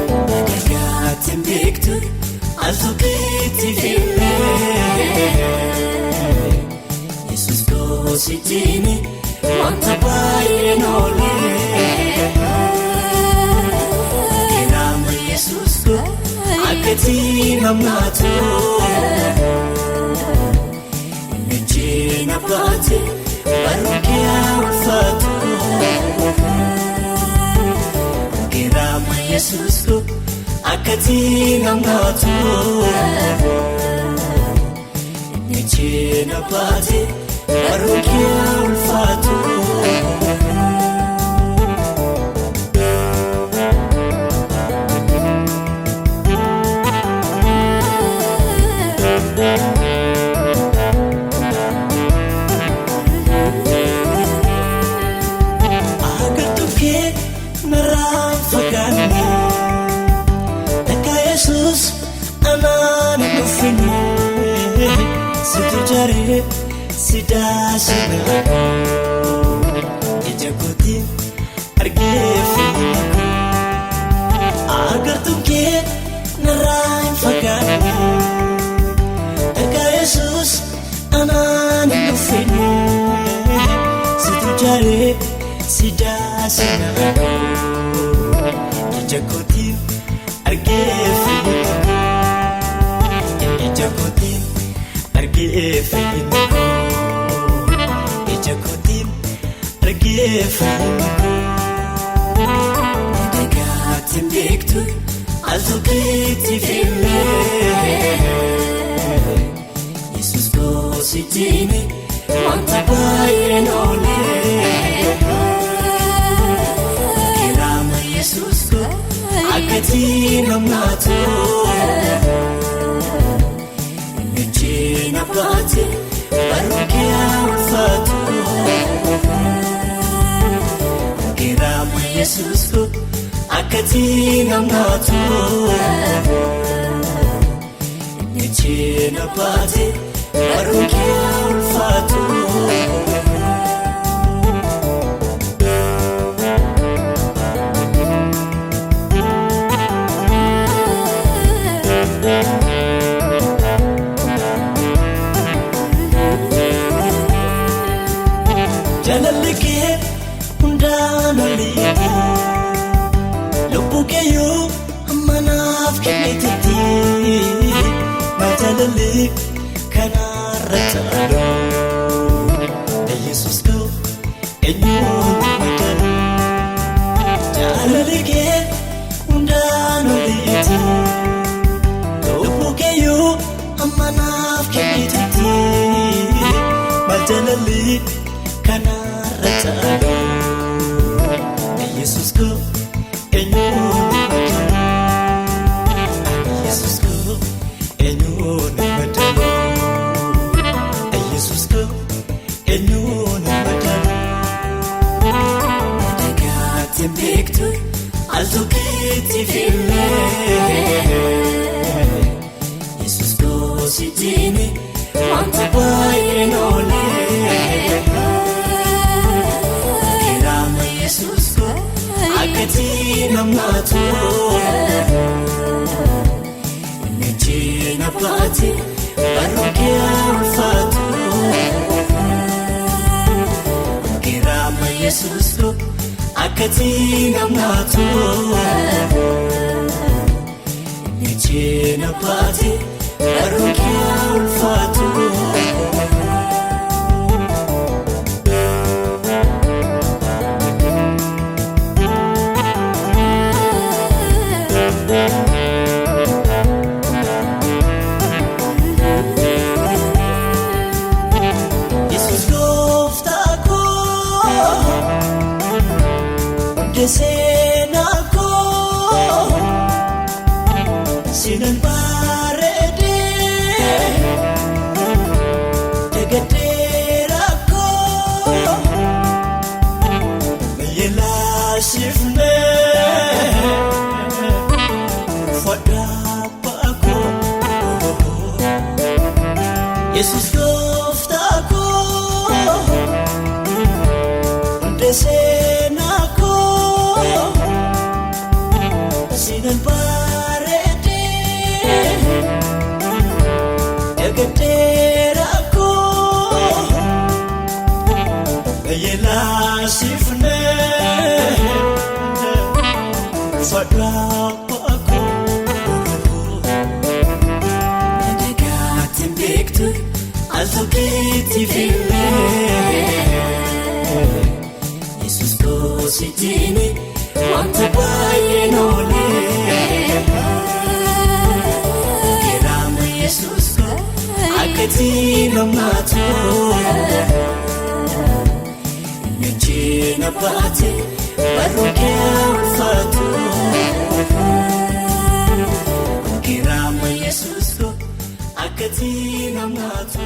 Nagaatiin beektu al tokkitti fillee Yesuus goositiin wanta baay'een oolee Kiraama Yesuus koo akkatiin hammaatu Inni baate barruun kee ulfaatu. Kiraama Yesuus koo akkatiin hammaatu. Inni baate barruun kee ulfaatu. Agartuun kee narraan fagaanne takka Yesuus anaan hin dhufine situ jaree si daasina ija kootiin argee fayyina koo. Agartuun kee narraan fagaanne takka Yesuus anaan hin dhufine situ jaree si daasina ija kootiin argee fayyina koo. Ija kootiin argee fayyina koo. Ija kootiin argee fayyina koo. Nagaatiin beektu al tokkitti fillee Yesuus goositiin wanta baay'een oolee Kiraama Yesuus koo akkatiin hammaatu Inni baate barruun kee ulfaatu. Kiraama Yesuus koo akkatiin hammaatu. Inni baate barruun kee ulfaatu. Jaalalli kee hundaan oliiti. Lubbuu keeyyuu amma naaf kennitetti. Na jaalalli kanaarra caalu. Yesuus koo eenyuun madaalu. Jaalalli kee hundaan oliiti. Lubbuu keeyyuu amma naaf kennitetti. Na jaalalli kanaarra caalu. Yesuus koo eenyuun madaalu. Yesuus koo eenyuun madaalu. Yesuus koo eenyuun madaalu. Nagaatiin beektu al tokkitti fillee Yesuus goositiin wanta baay'een oolee Kiraama Yesuus koo akkatiin hammaatu. Inni baate barruun kee ulfaatu. Kiraama Yesuus koo akkatiin hammaatu. Inni baate barruun kee ulfaatu. Sinan bareedee eegateera koo yeelaasifnee fadhaa koo nagaatiin beektu al tokkitti filmee Yesuus koosijjiini wanta baay'ee noolee. Keraama Yesuus ko akkati namaatu Nyaachina baate barruu kee ulfaatu. Keraama Yesuus ko akkati namaatu.